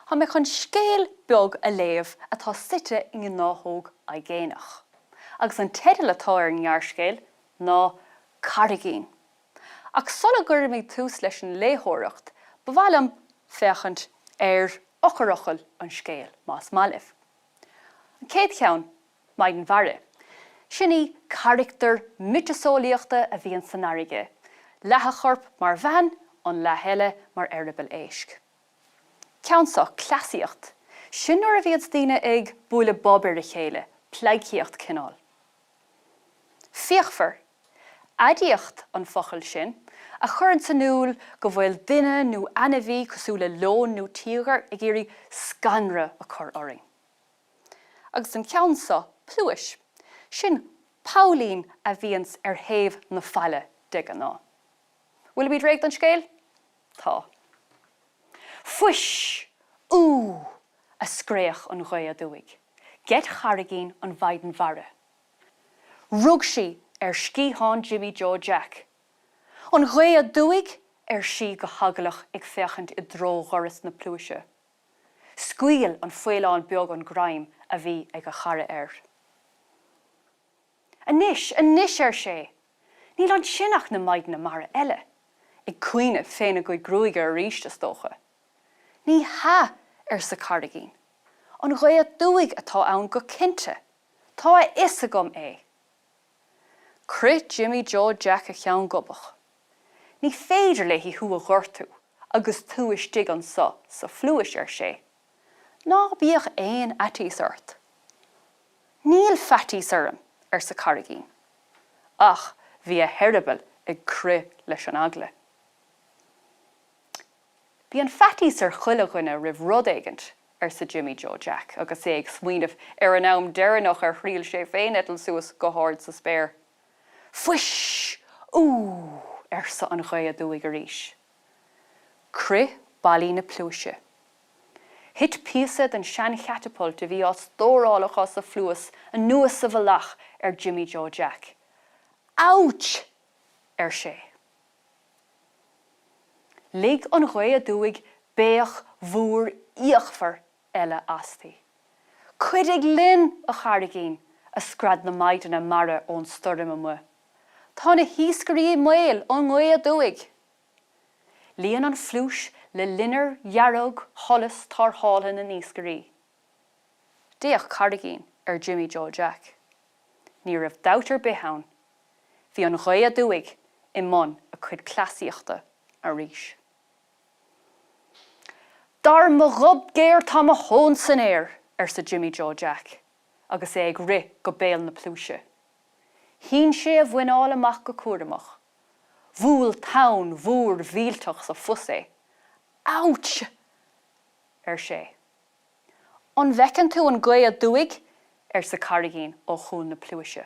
Tá mé chun scéal beag a léamh atá suite i ngnáthóg aigéanach. Agus an teideal atá ar an ngearrscéal ná Carraigín. Ach sula gcuirimid tús leis an léitheoireacht, ba mhaith liom féachaint ar eochairfhocail an scéil, más maith libh. An chéad cheann, Maighdean Mhara. Sin í carachtar miotaseolaíochta a bhíonn san fharraige, leath a chorp mar bhean, an leath eile mar eireaball éisc. Ceann seo, cleasaíocht. Sin nuair a bhíonns daoine ag bualadh bob ar a chéile, pleidhcíocht cineál. Fíochmhar. Aidiacht an focal sin, a chuireanns in iúl go bhfuil duine nó ainmhí cosúil le leon nó tíogar ag iarraidh scanradh a chur orainn. Agus an ceann seo, pluais. Sin pollín a bhíonns ar thaobh na faille de ghnáth. Bhfuilimid réidh don scéal? Tá. Fuis! Ú! a scréach an ghaoth aduaidh. Gheit Charraigín an Mhaighdean Mhara. Rug sí ar sciathán Jimí Joe Jack. An ghaoth aduaidh? ar sí go heaglach ag féachaint i dtreo dhoras na pluaise. Scaoil an faoileán beag an greim a bhí ag a chara air. Anois, anois, ar sé, níl ansin ach na maighdeana mara eile, ag caoineadh féna gcuid gruaige arís, is dócha. Ní hea, arsa Carraigín, an ghaoth aduaidh atá ann go cinnte, tá a fhios agam é. Chroith Jimí Joe Jack a cheann gobach. Ní féidir léi thú a ghortú agus tú istigh anso sa phluais, ar sé. Ná bíodh aon fhaitíos ort. Níl faitíos orm, arsa Carraigín. Ach bhí a heireaball ag crith leis an eagla. Bíonn faitíos ar chuile dhuine roimh rud éigint, arsa Jimí Joe Jack agus é ag smaoineamh ar an am deireanach ar thriail sé féin eitilt suas go hard sa spéir. Fuis! Ú! arsa an ghaoth aduaidh arís. Chroith ballaí na pluaise. Thit píosa den seanchatapult a bhí á stóráil acu sa phluais anuas sa mhullach ar Jimí Joe Jack. Ouch! ar sé. Lig an ghaoth aduaidh béic mhór fhíochmhar eile asti. Cuidigh linn, a Charraigín! a scread na maighdeana mara ón stoirm amuigh. Tá na hiascairí i mbaol ón ngaoth aduaidh! Líon an phluais le loinnir dhearg sholas tarrthála na n-iascairí. D'fhéach Carraigín ar Jimí Joe Jack. Ní raibh dabht ar bith ann, bhí an ghaoth aduaidh i mbun a cuid cleasaíochta arís. Dar mo ghob géar tá mo thóin san aer! arsa Jimí Joe Jack agus é ag rith go béal na pluaise. Shín sé a mhuineál amach go cúramach. Bhuail tonn mhór mhillteach sa phus é. Ouch! ar sé. An bhfeiceann tú an ghaoth aduaidh? arsa Carraigín ó chúl na pluaise.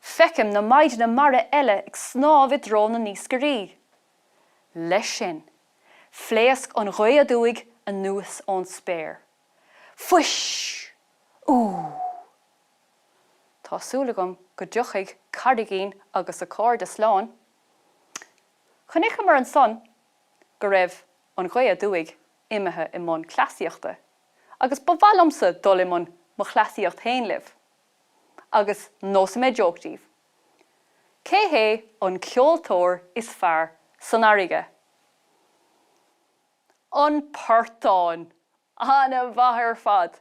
Feicim na maighdeana mara eile ag snámh i dtreo na n-iascairí. Leis sin, phléasc an ghaoth aduaidh anuas ón spéir. Fuis! Ú! Tá súil agam go dtiocfaidh Carraigín agus a cairde slán. Chonaiceamar ansan go raibh an ghaoth aduaidh imithe i mbun cleasaíochta agus ba mhaith liomsa dul i mbun mo chleasaíocht féin libh. Agus neosfaidh mé joke daoibh. Cé hé an ceoltóir is fearr san fharraige? An portán! Ana-mhaith ar fad!